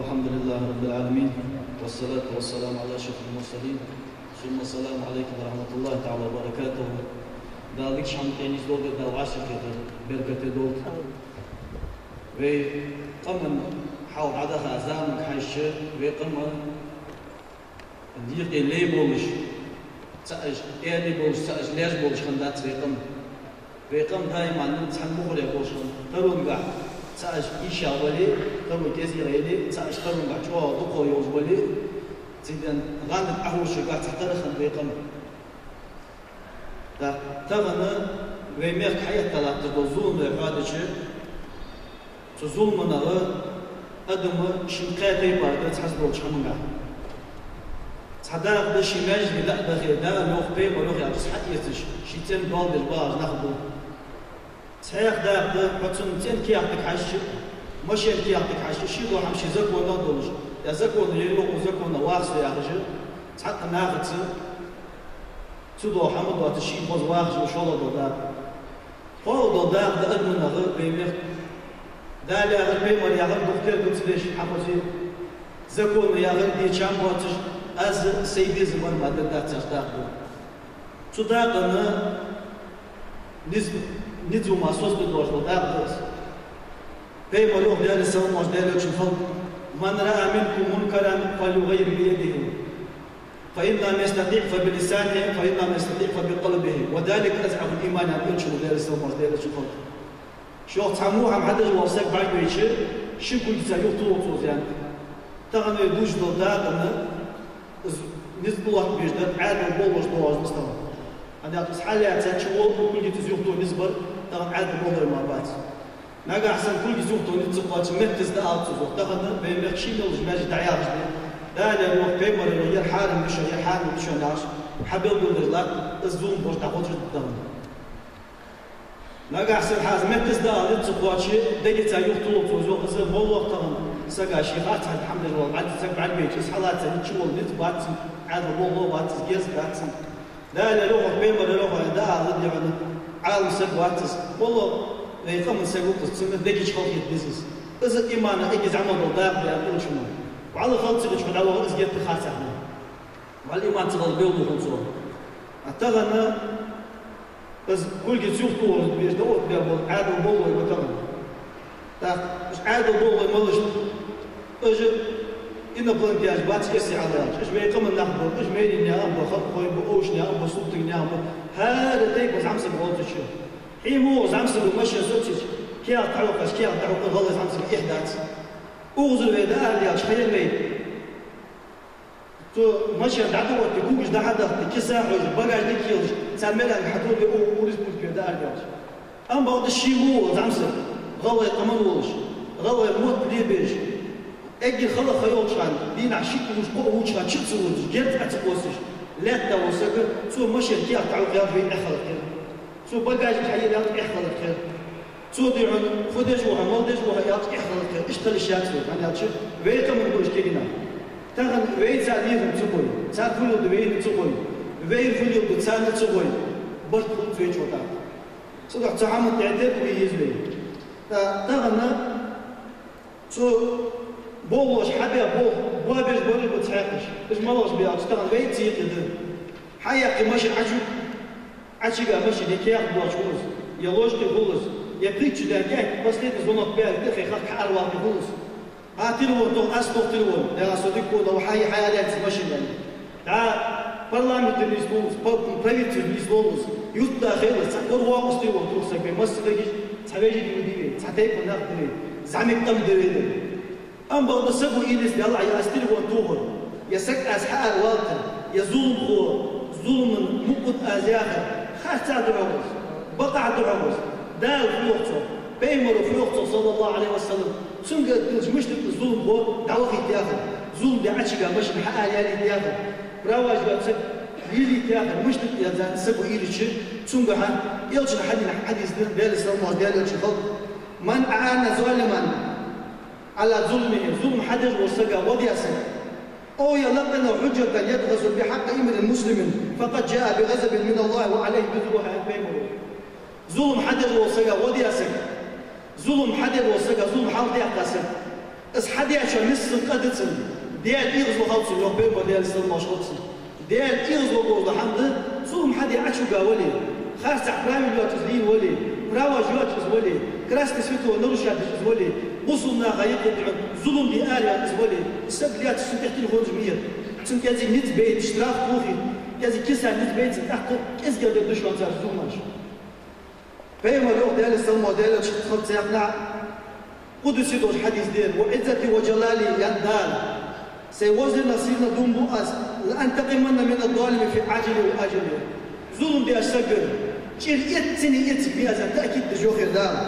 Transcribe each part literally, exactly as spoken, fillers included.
الحمد لله رب العالمين، والصلاة والسلام على أشرف المرسلين، ثم السلام عليكم ورحمة الله تعالى وبركاته. Дала дикача хӀаман тӀа низ долда, Дала вӀаши кхетар беркате долда. Вай къаман хьал дӀадаха заманга хьежача, вай къаман декъе лай болаш, цаӀаш аьлий болаш, цаӀаш леш болаш хиннадац вай къам. Вай къам даиман цхьан мугӀарера болаш хиннад. Таронгахь цаӀаш ийша вале, таро кӀезига яле, цаӀаш таронгахь чӀоагӀа дукха йолаш бале, цигара гӀанна Ӏоховшаргахь цхьатарра хиннад вай къам. ТӀаккха тахан вай мехка хьаэтта латташ дола зулам вай хьоадича, цу зуламах адам шийна кхаь тайпара да цхьацца долча хӀамангахь. Цхьа дакъа да ший маьждиге дӀа а дахе, Дала йоах, пайхамара йоах яхаш хьаэцаш, ший цӀен доал деш багӀаш нах ба. Цхьаькха дакъа да, хьо цун цӀен каьхатага хьежача, машен каьхатага хьежача, ший дола хӀама ший законах долаш, е законо я йоах, укх законах ваха со яхаш, цхьаккха нахаца цу дола хӀама доацаш, ший хоза вахаш ва шоллагӀа дола дакъа. КхоалагӀа дола дакъа да адамах вай мехка. Дала яхар, пайхамара яхар дукха теркам ца деш хьахоза, законо яхар дийша боацаш, аз сай безам бар ма дергдац яхаш дакъа да. Цу дакъана низ, низ ва ма соцабе доацаш дола дакъа да из. Пайхамара йоах, Даьла салам-моаршал Даьла элчана хилда: من رأى منكم منكرا فليغيره بيده، فإن لم يستطع فبلسانه، فإن لم يستطع فبقلبه، وذلك أضعف الإيمان, аьннад элчано, Даьла салам-моаршал Даьла элчана хилда. Шух цхьа во хӀама хьадеш вола саг бӀаргавайча, ший кулгаца юхатуллалца ва из, аьннад. Тахан вай дувцаш дола дакъана из низ тӀалоаттабеш дар Ӏаьдала болалуш доагӀаш да из тахан. ХӀана аьлча из хьаллаьца чувола, кулгаца из юхатоха низ бар тахан Ӏаьдала болалой мара бац. Нагахьа санна кулгаца юхатоха низ ца кхоачача, меттаца дӀаала ца зох. Тахан вай мехка ший мел йолча маьждиге дӀаяхаш да. Дала йоах, пайхамара йоах, ер хьарам да шоана, ер хьарам да шоана яхаш, хьабелгалдеш латт, из зуламхоша дӀахозаш да тахан. Нагахьа санна хьа из меттаца дӀаала низ ца кхоачача, дегаца юхатуллалца ва из, йоах, из моллагӀа тахан сага ший харцахьа хӀама деш вола бӀарг саг бӀаргавайча, из хьаллаьца низ чувола низ бац цун, Ӏаьдала болалуш вац из, герз дац цун. Дала йоах, пайхамара йоах, дӀаала дехьа Ӏалам саг вац из, моллагӀа вай къаман саг ва-кх из, цун дега чу халахета деза из. Из иманах эггара зӀамагӀа дола дакъа да, аьннад элчано. ВӀалла хала ца хилча хьо дӀаваха из геттара харцахьа. ВӀалла иман ца хилча белгало хул цох. А тахан из кулгаца юхатохар беш да оттабаь бола Ӏаьдала болалой ба тахан. ТӀаккха уж Ӏаьдала болалой малаш ба? Уж инопланетяне бац, эрсий хьалха аьлча. Уж вай къаман нах ба, уж майренех а ба, халкъа хой ба, овшанех а ба, султанех а ба. ХӀара тайпан зӀамсаг гӀолла цу чу. ХьиймугӀа зӀамсага машен социйча, каьхат дӀахьокхаш, каьхат дӀахьокха гӀалгӀай зӀамсага эхь дац. Укхазара вай дӀаарадаьлча, хьаена вай. Цу машен дӀатӀаоттаде, кулгаш дӀахьадахьийте, киса хьожаш, багажник хьелаш, цар мел аьннар хьатӀадоале, укх республике вай дӀаарадаьлча. Амма бакъда ший мо вола зӀамсаг, гӀалгӀай къаман волаш, гӀалгӀай мотт лебеш, эггара хала ха йолча хана, дийнахьа шиъ вувцаш, кхоъ вувцаш хана чу ца водаш, герз Ӏо ца кхоссаш, лаьтта вола саг, цо машен каьхат дӀахьокхаялча вайна эхь хиларах кхер. Цо багажник хьаелаялча эхь хиларах кхер. Цо дий хьона, фу деш ва хьо, мала деш ва хьо аьлча эхь хиларах кхер. Иштта хила йиш яц вай, хӀана аьлча вай къаман ба уж кагий нах. Тахан вайца лерхӀам ца хой, цар фу леладу вайна ца хой, вайна фу леладу царна ца хой, барт хул вай чу тӀаккха. Цудухьа цу хӀаман тӀехьа теркам бе еза вай. Та-, тахан цу болалоша хьабаь болх боабеш бараш ба цхьаькхаш. Уж малагӀаш ба аьлча, тахан вайца юкъе да. Хьаяьккхе машен Ӏочу, Ӏочуга машен е каьхат доацаш хул из, е ложка хул из, е пхийтта шу даьнна кӀаьнк последний звонок баьлча тӀехьа хахка хьааравалале хул из. Хьа телефон тоха, аз тоха телефон, дагӀа со дика ховш да, хьа, хьа яьлча машен яьнна. ДӀа парламенте нийслу из, па-, правительстве нийслу из, юртда хилар, цхьа кӀора воаккх из телефон тоха саг, вай массадерг, цхьа вежарий ва дий вай, цхьа тайпан нах да вай, зӀамига къам да вай. Амма бакъда саго уйла йиц, Даьла, е аз телефон тохар, е саг аз хьааравалийтар, е зуламхо, зуламан мукъа аз яхар, харцахьа да хьогӀ из, бакъахьа да хьогӀ из, Дала фу йоах цох, пайхамара фу йоах цох, صلى الله عليه وسلم, цунга дилча мишта да из зуламхо дӀавахийта яхар, зулам даь Ӏочуга машен хьаалаяьлийта яхар, праваш йоаца саг лелийта яхар, мишта да из аьнна саго уйла йича, цунгахьа элчано хьадена хьадис да, Даьла салам-моаршал Даьла элчана хилда: من أعان ظالما على ظلمه, зулам хьадеш волча сага гӀо даь саг, أو يلقنه حجة يبحث بحق امرئ مسلم فقد جاء بغضب من الله وعليه وزرها, аьннад пайхамара. Зулам хьадеш волча сага гӀо даь саг, зулам хьадеш волча сага, зулам хьалхадаьккха саг, Из хьадаьчоа нийсса къа да цун, Даьла эгӀазвахалва цунна, йоах пайхамара, Даьлера салам-моаршал хилда цунна. Даьла эгӀазвахалва хӀама да, зулам хьаде Ӏочуга вале, харцахьа правил йоацаш лийна вале, праваш йоацаш из вале, красный светофор нарушать деш из вале, бусалба наха юкъе тӀехьа зулам де араваьнна из вале, из саг лаьтташ цунна тӀехьа телефонаш ма ета. Цунна кӀезига низ бейта, штраф тохийта, кӀезига киса низ бейта, цунна тӀаккха кӀезигагӀа дергда шоана цар зуламаш. Пайхамара йоах, Даьлера салам-моаршал Даьла элчанна хилда цунна, къудси долча хьадиса тӀа: «وعزتي وجلالي», аьннад Дала, «Са воззарах сийлах дув буъ аз, لأنتقمن من الظالم في عاجله وآجله». Зулам деш сагагара чӀир эццане эца ма аз, таъкид деш йоах Дала.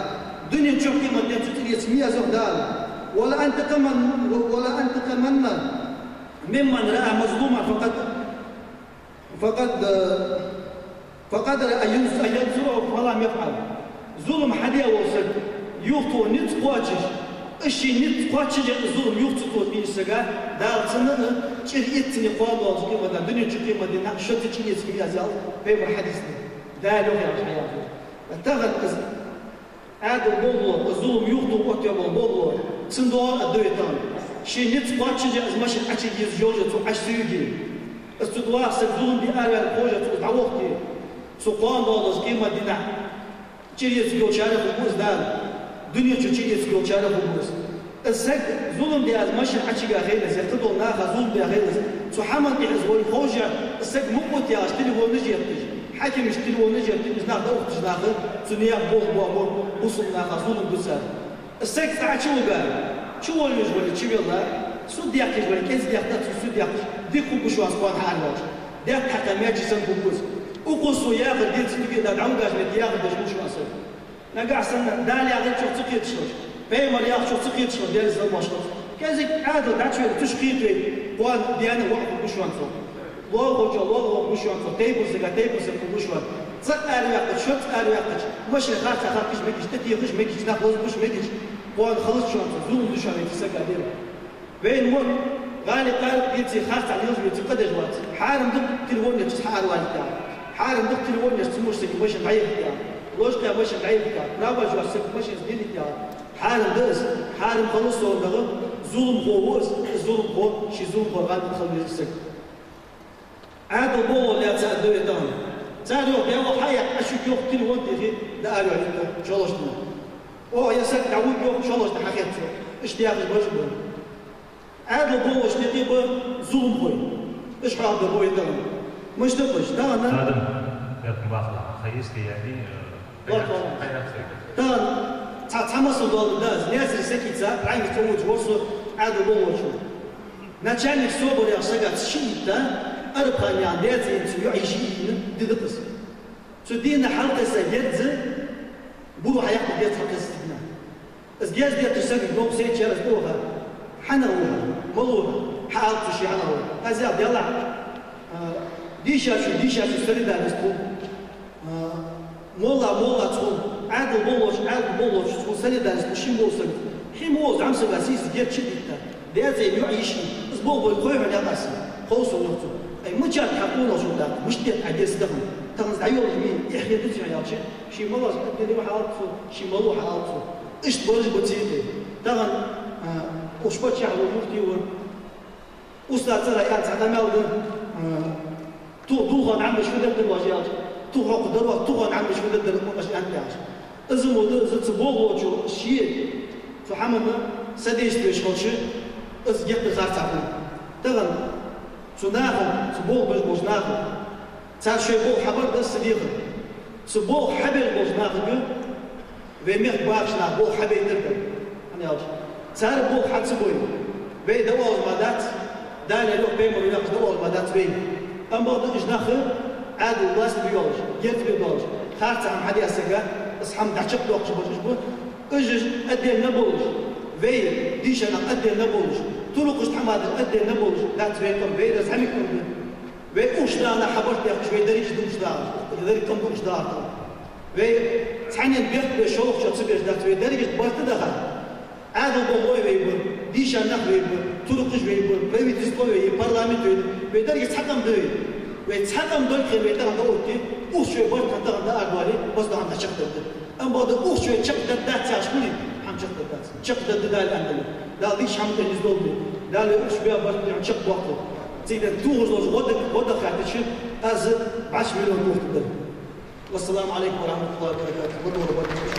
Дунен чу, къематдийнахьа цу чӀир эца ма аз, йоах Дала. «ولأنتقمن، ولأنتقمن ممن رأى مظلوما فقد فقد، فقدر أن ينص-، أن ينصره فلم يفعل». Зулам хьадаь вола саг, юхатоха низ кхоачаш, из ший низ кхоачаш а из зулам юха ца тохаш ваьча сага, Дала цунна чӀир эццане кхоана волаш, къематдийнахьа, дунен чу, къематдийнахьа шозза чӀир эца ма аз, аьннад пайхамара хьадиса тӀа. Дала йоах яхаш хьаяхаш. Тахан из Ӏаьдал болалора, из зулам юхатоха оттаваь бола болалора, цунна доагӀа а дой тахан. Ший низ кхоачаш а из машин Ӏочуерза йолаш, цо Ӏочу ца юге. Из цу тӀа ваха саг зулам де араваьнна ховш а, цо из дӀавохке, цо кхоана волаш, къематдийнахьа чӀир эцаргйолчарех хургва из Дала, дунен чу чӀир эцаргйолчарех хургва из. Из саг зулам де, из машин Ӏочуга хилар, е кхыдола наха зулам де хилар, цу хӀаман тӀехьа из вар ховш а, из саг мукъа вита яхаш телефонаш етташ, хьакимашта телефонаш етташ, из нах дӀаухийташ, наха цу наьха болх боабу, бусалба наха зулам ду цар. Из саг цӀа Ӏочу вугар, чуволавеш вале, чувеллар, суд яьккхаш вале, кӀезига яьккхача суд яьккхаш, дика хургва шоана из кхоана хьаараваьлча. Даьтта хьакха маьждиг санна хургва из. Укхаза цо яхар дийца туге да, дӀавигача метте яхар деш хургва шоана из саг. Нагахьа санна Дала яхачох ца кхеташ хилча, пайхамара яхачох ца кхеташ хилча, Даьлера салам-моаршал хилда цунна, кӀезига Ӏаьдал дӀачувелла, цу чу кхета вай, кхоана даьна воӀ хургва шоана цо. Лоалахочоа лоалахо хургва шоана цо, тайпара сага тайпара саг хургва шоана. ЦӀаккха араваьккхача, шозза араваьккхача, машен харцахьа хахкаш мегаш, тӀатехаш мегаш, нах лазабеш мегаш, кхоана хилац шоана цо, зулам да шоана вай цу сага дер. Вайна мотт гӀали-къаьри дийца, харцахьа лелаш веце къа деш вац. Хьарам да-кх телефон еча из хьааравалийта яхар. Хьарам да-кх телефон еча цу муш сага машин дӀаехийта яхар. Лочкъаяь машин дӀаехийта яхар. Праваш йоацача сага машин из лелийта яхар. Хьарам да из. Хьарам хилац сона дагӀа, зуламхо ва из, из зуламхо, ший зуламхо гӀадат хила веза саг. Ӏаьдал болалора лаьца а дой тахан. Цар йоах, дӀа ваха хьаяьккха, Ӏа шуга йоах, телефон техе, дӀаараваьлийта шоллагӀча дийнахьа. Оаха ер саг дӀавуг йоах, шоллагӀча дийнахьа хьахет цо. Иштта яхаш бараш ба. Ӏаьдал болалуш декъий ба зуламхой. Уж хьоахаду вай тахан. Мишта ба уж? Тахан Адам, бехк ма баккхалахь, хьа йист яьннай, э, Баккхалахь. Тахан цхьа, цхьа масал доаладергда аз. Наьсаре сакийца, прямо цо воча ворсо Ӏаьдал болалучо. Начальник СОБР яхача сагаца ши йита, Арабхана яхача даьца йиъна, цун йоӀ-йиша йиъна, ди да-кх из. Цу дийнахьа хьалкхесса герз буро хьаяккха герз хьалкхесса дийнахьа. Из герз деттача сагага новкъа сайча яр из тӀаваха. Хьанах ва хьо? Малав хьо? Хьаала цо ше хьанах ва. Аз яхар, делахь, а, дийшачо дийшачунца солидарность хул. А, молла моллаца хул. Ӏаьдал болалуш Ӏаьдал болалучунца хул солидарность, ший мо саг. Хьо мо зӀамсага сийсаз герз чудитта. Даьца йиъна йоӀ-йиша, из болх бой кхойхьа лакъаса. Ховсал йоах цо. Ай, мичад хьа къонах шун даккха, мишта детт Ӏа герз тахан? Тахан из дӀайоллаш мий, эхь хетац хьона аьлча, ший малав, а, деррига хьаала цо, ший малав хьаала цо. Иштта бараш ба цу тӀа. Тахан, а, уж паччахьалкхе муфти ва. Устаз цӀагӀара аьнна цхьа къамаьл да, а, тух дулха Ӏамбаш фу дергдар вай аьлча, тух хьокха дар вай, туха Ӏамбаш фу дергдар вай аьнна яхаш. Из мо да, из цу болалучо ше цу хӀаманна содействовать еш хилча, из геттара харцахьа хул. Тахан цу наха, цу болх беш болча наха, цар шоай болх хьабар да са дехар. Цу болх хьабеш болча нахага вай мехка бахаш нах болх хьабайтар да. ХӀана аьлча, цар болх хьа ца бой, вай дӀаоалаш ма дац, Дала йоах, пайхамара йоах, дӀаоалаш ма дац вай. Амма бакъда уж нах Ӏаьдала власть бе йолаш, герз бе долаш, харцахьа хӀама хьадаь сага, из хӀама дӀачакхдоаккхаш бараш уж ба, уж, уж отдельно болаш, вай дийша нах отдельно болаш, турукхашта хӀама дар отдельно болаш дац вай къам, вай деррига зӀамига къам да. Вай укх чу даха нах хьабарт дехкаш, вай деррига да укх чу дахаш, деррига къам да укх чу дахар. Вай цхьаннена бехк беш, шоллагӀчоа ца беш дац, вай деррига барт даха. Ӏаьдал болалой вай ба, дийша нах вай ба, туркхаш вай ба, правительство вай я, парламент вай да, вай деррига цхьа къам да вай. Вай цхьа къам долга хиле вай тахан дӀаотте, укх чу вай барт тахан дӀааравале, массадола хӀама чакхдаргда. Амма бакъда укх чу вай чакхдаргдац яхаш хуле, хӀама чакхдаргдац. Чакхдаргда Дала аьннадале. Дала дийша хӀама тӀа из долда. Дала уж беа барт дийна чакхбоаккхалба. Цигара тохаш долча гӀо дага, гӀо дага хаьттача, аз бӀаь миллион тохаргдар. والسلام عليكم ورحمة الله وبركاته.